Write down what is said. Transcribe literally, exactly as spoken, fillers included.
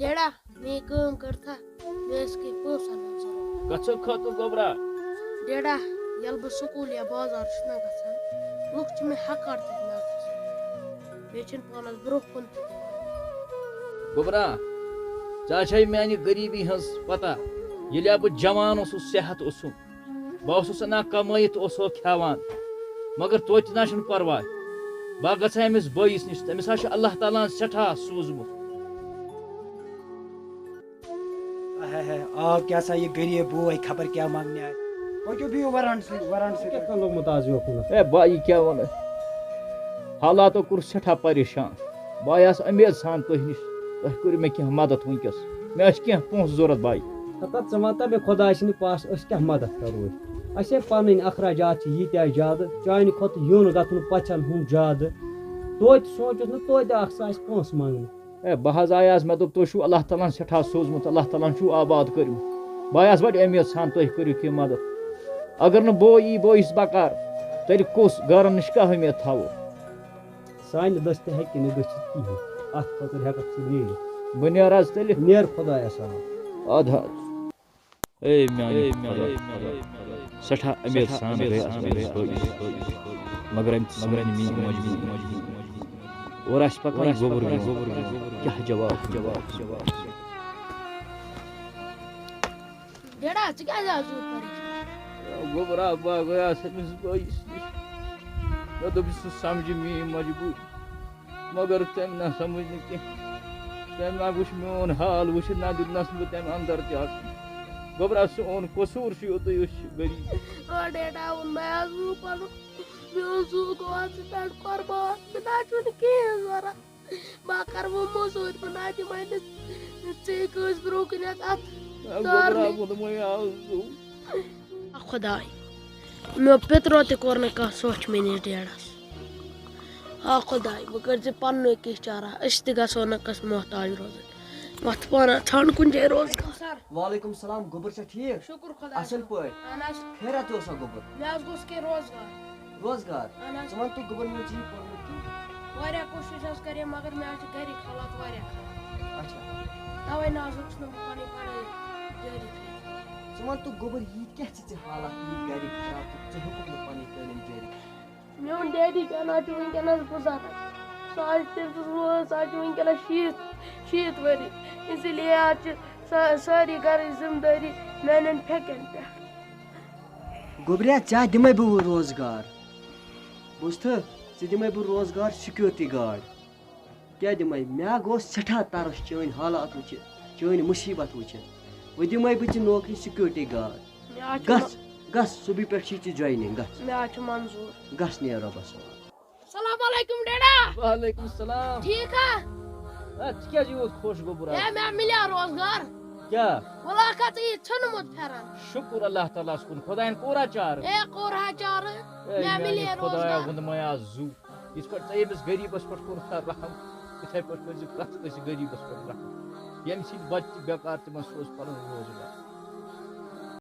ڈیڈا، مےٚ یہِ کٲم کٔرتھا؟ مےٚ ٲس کینٛہہ پونٛسہٕ اَنٕنۍ ضروٗرت۔ گژھو خٲطرٕ گوٚبرا۔ ڈیڈا، ییٚلہِ بہٕ سکوٗل یا بازار چھُس نہ گژھان، لُکھ چھِ مےٚ ہکار دِتھ نظرِ سۭتۍ۔ بیٚیہِ چھِنہٕ پانَس برٛونٛہہ کُن تہِ دِوان۔ گوٚبرا، ژےٚ چھے میانہِ غریٖبی ہٕنٛز پتہ۔ ییٚلہِ بہٕ جوان اوسُس، صحت اوسُم، بہٕ اوسُس نہ کمٲیِتھ اوسُکھ کھٮ۪وان، مگر توتہِ نہ چھُنہٕ پرواے، بہٕ گژھٕ أمِس بٲیِس نِش، تٔمِس ہا چھُ اللہ تعالیٰ ہن سٮ۪ٹھاہ سوٗزمُت۔ ہے ہے، آو کیٛاہ سا یہِ غریٖب بوے خبر کیٛاہ منٛگنہِ آے۔ پٔکِو بِہِو وران سۭتۍ، وران سۭتۍ۔ کیٛاہ کَن لوٚگمُت آز یوکُن؟ اے بھائی، کیٛاہ وَنہٕ؟ حالاتو کوٚر سٮ۪ٹھاہ پریشان۔ بہٕ آیاس اُمید سان تُہۍ نِش۔ تۄہہِ کٔرِو مےٚ کینٛہہ مدد وٕنکیٚس۔ مےٚ ٲسۍ کینٛہہ پونٛسہٕ ضوٚرَتھ بھائی۔ ہتا ژٕ وَن تہ مےٚ خۄداے سٕنٛدِ پاس أسۍ کیٛاہ مدد کَرو أسۍ؟ اَسے پَنٕنۍ اخراجات چھِ ییٖتیٛاہ زیادٕ، چانہِ کھۄتہٕ یُن گژھُن پَژھٮ۪ن ہُنٛد زیادٕ۔ توتہِ سوٗنٛچُتھ نہٕ توتہِ اکھ سُہ اَسہِ پونٛسہٕ منٛگنہٕ۔ اے، بہٕ حظ آیاس، مےٚ دوٚپ، تُہۍ چھُو اللہ تعالیٰ ہن سٮ۪ٹھاہ سوٗزمُت، اللہ تعالیٰ ہن چھُو آباد کٔرمٕتۍ۔ بہٕ آیاس بڑِ اُمید سان تُہۍ کٔرِو کینٛہہ مدد۔ اگر نہٕ بہٕ یی، بہٕ یُس بکار، تیٚلہِ کُس گارن نِش کیٛاہ اُمید تھاوو؟ سانہِ دٔسۍ تہِ ہیٚکہِ نہٕ گٔژھِتھ کِہیٖنۍ۔ اَتھ خٲطرٕ ہٮ۪کَکھ ژٕ نیٖرِتھ۔ بہٕ نیرٕ حظ تیٚلہِ۔ نیر خۄدایَس حوالہٕ۔ اَدٕ حظ۔ اے میانہِ خۄدا، سٮ۪ٹھاہ اُمید سان گٔیاس أمِس بٲیِس، مگر أمۍ تہِ سمجھ نہٕ میٲنۍ مجبوٗری۔ اورٕ آسہِ پکان گوٚبُر، کیٛاہ جواب؟ ڈیڈا، ژٕ کیٛازِ آس یوٗت پریشان؟ گوٚبرا، بہٕ گٔیاس أمِس بٲیِس نِش۔ مےٚ دوٚپ، یہِ سُہ سمجھِ میٲنۍ مجبوٗری۔ مگر تٔمۍ نہ سمجھ نہٕ کینٛہہ۔ تٔمۍ نہ وٕچھ میون حال وٕچھِتھ، نہ دیُتنَس بہٕ تٔمۍ اندر تہِ اژُن۔ گوٚبرا، سون قصوٗر چھُ یُتُے، أسۍ چھِ غریٖب۔ آ ڈیڈا، ووٚن مےٚ آز وُہ پنُن۔ میون زُو گوٚو آز ژٕ پٮ۪ٹھ قۄربان۔ مےٚ نہ چھُنہٕ کِہیٖنۍ ضوٚرَتھ۔ بہٕ ہا کَرٕ وۄنۍ مٔزوٗرۍ، بہٕ نہ دِمَے نہٕ ژےٚ کٲنٛسہِ برٛونٛہہ کُنَتھ اَتھ آ، گوٚبرا، دارنہِ۔ ووٚنمَے آز گوٚو۔ آ خۄداے، میون پِترو تہِ کوٚر نہٕ کانٛہہ سوچ میٲنِس ڈیڈس۔ آ خۄداے، وۄنۍ کٔرۍ زِ پننُے کینٛہہ چارہ، أسۍ تہِ گژھو نہٕ کٲنٛسہِ محتاج روزٕنۍ۔ وۄتھ پانہ ژھانڈ کُنہِ جایہِ روزگار۔ سر۔ وعلیکم السلام، گوٚبُر چھا ٹھیٖک؟ شُکُر خۄدایَس اصل کُن۔ پٲٹھۍ؟ اہن حظ۔ خیرت اوسا گوٚبُر؟ مےٚ حظ گوٚژھ کینٛہہ روزگار۔ روزگار؟ اہن حظ۔ ژٕ وَن تہٕ گوٚبُر، مےٚ ژےٚ یہِ پوٚرمُت کینٛہہ؟ واریاہ کوٗشِش حظ کَرے، مگر مےٚ حظ چھِ گَرِکۍ حالات واریاہ خراب۔ اچھا۔ تَوَے نہ حظ ہیوٚکُس نہٕ بہٕ پَنٕنۍ پَڑھٲے جٲری تھٲیِتھ۔ ژٕ وَن تہٕ گوٚبُر، یہِ کیٛاہ چھِ ژےٚ حالات ییٖتۍ گَرِکۍ خراب تہٕ ژٕ ہیوٚکُکھ نہٕ پَنٕنۍ تعلیٖم جٲری؟ میون ڈیڈی تہِ اَنان چھُ وٕنکیٚنَس بُزرگ۔ سُہ حظ چھُ، تٔمۍ سٕنٛز وٲنٛس حظ چھِ وٕنکیٚنَس شیٖتھ، شیٖتھ ؤری۔ اسی لیے حظ چھِ سا-، سٲری گَرٕچ ذِمہٕ دٲری میٛانٮ۪ن پھٮ۪کٮ۪ن پٮ۪ٹھ۔ گوٚبریا، ژےٚ دِمَے بہٕ وۄنۍ روزگار۔ بوٗزتھٕ؟ ژےٚ دِمَے بہٕ روزگار security guard۔ کیٛاہ دِمَے؟ مےٚ گوٚو سٮ۪ٹھاہ ترس چٲنۍ حالات وٕچھِتھ، چٲنۍ مُصیٖبت وٕچھِتھ۔ وۄنۍ دِمَے بہٕ ژےٚ نوکری security guard۔ مےٚ حظ چھُ گژھ، مَ-، گژھ، صُبحٕے پٮ۪ٹھ چھی ژےٚ joining، گژھ۔ مےٚ حظ چھُ منظوٗر۔ گژھ نیر رۄبَس حوالہٕ۔ السلام علیکم ڈیڈا۔ وعلیکم السلام۔ ٹھیٖک ہا؟ اے، ژٕ کیٛازِ یوٗت خۄش گوٚبُر آز؟ ہے، مےٚ مِلیو روزگار۔ کیٛاہ؟ وَلاکھا ژٕ یہِ ژھیوٚنمُت پھٮ۪رن۔ شُکُر اللہ تعالیٰ ہَس کُن، خۄدایَن کوٚرا چارٕ؟ اے، کوٚر ہا چارٕ۔ اے، مےٚ میٛانہِ مِلے خۄدایا، روزگار۔ ووٚنمَے آز زُو۔ یِتھ پٲٹھۍ ژےٚ ییٚمِس غریٖبَس پٮ۪ٹھ کوٚرُتھ رحم، تِتھَے پٲٹھۍ کٔرۍ زِ پرٛٮ۪تھ کٲنٛسہِ غریٖبَس پٮ۪ٹھ رحم۔ ییٚمہِ سٕنٛدۍ بَچہٕ تہِ بیکار، تِمَن سوز پَنُن روزگار۔